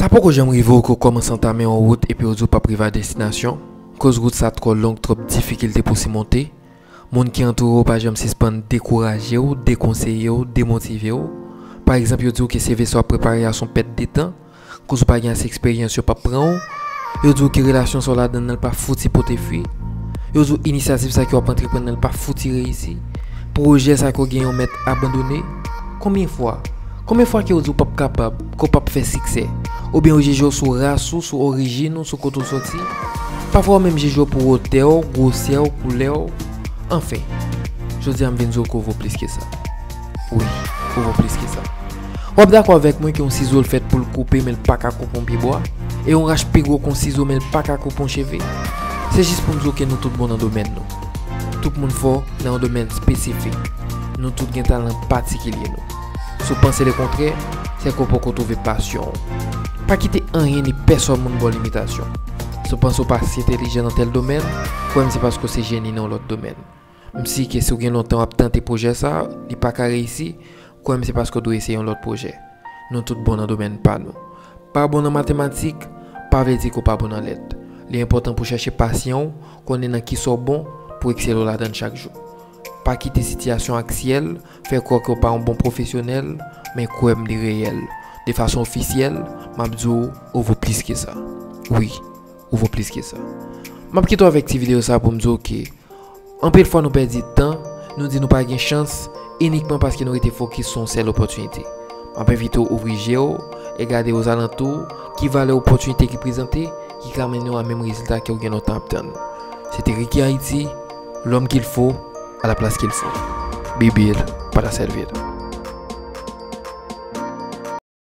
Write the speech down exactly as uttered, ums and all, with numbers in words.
Sa poko janm rive w ke w kòmanse antame yon wout epi w di w p ap rive a destinasyon, koz wout sa twò long, twòp difikilte pou simonte. Moun ki antoure w pa janm sispann dekouraje w, dekonseye w, demotive w. Pa egzanp, yo di w ke C V sa w ap prepare a se yon pèt de tan, koz ou pa gen ase eksperyans, yo p ap pran w. Yo di w ke relasyon sa w ladann nan pa fouti pote fwi. Yo di w inisyativ sa ke w ap antreprann nan pa fouti reyisi. Pwojè sa ke w gen yo mèt abandone. Konbyen fwa? Konbyen fwa ke yo di w p ap kapab, ke w p ap fè siksè? Oubyen yo jije w sou ras ou, sou orijin ou, sou kote w soti? Pafwa yo menm jije w pou wotè w, gwosè w, koulè w. Anfen, jodi a m vin di w ke w vo plis ke sa. Wi, ou vo plis ke sa. W ap dakò avèk mwen ke yon sizo l fèt pou l koupe, men l pa ka koupe yon pyebwa, e yon rach pi gwo ke yon sizo, men l pa ka koupe yon cheve. Se jis pou m di w ke nou tout bon nan domèn nou. Tout moun fò nan yon domèn espesifik. Nou tout gen talan patikilye nou. Si w panse lekontrè, se ke w poko twouve pasyon w. Pa kite anyen ni pèsòn moun ba w limitasyon. Si w panse w pa ase entèlijan nan tèl domèn, kwè m se paske w se jeni nan yon lòt domèn. M si ke si w gen lontan w ap tante pwojè sa, li pa ka reyisi, kwè m se paske w dwe eseye yon lòt pwojè. Nou tout bon nan domèn pa nou. Pa bon nan matematik, pa vle di ke w pa bon nan lèt. Li enpòtan pou w chèche pasyon w, konnen nan kisa w bon, pou w eksele w ladan l chak jou. Pa kite sitiyasyon aktyèl fè w kwè ke w pa yon bon pwofesyonèl, men kwè m li reyèl. De fason ofisyèl, m ap di w, ou vo plis ke sa. Wi, ou vo plis ke sa. M ap kite w avèk ti videyo sa pou m di w ke anpil fwa nou pèdi tan, nou di nou pa gen chans, inikman paske nou rete fokis sou yon sèl opòtinite. M ap envite w ouvri je w e gade ozalantou w ki valè opòtinite ki prezante ki ka mennen w a menm rezilta ke w gen lontan ap tann. Se te Ricky Haïti, l'homme qu'il faut, à la place qu'il faut. Be build, pa ta sèl vide.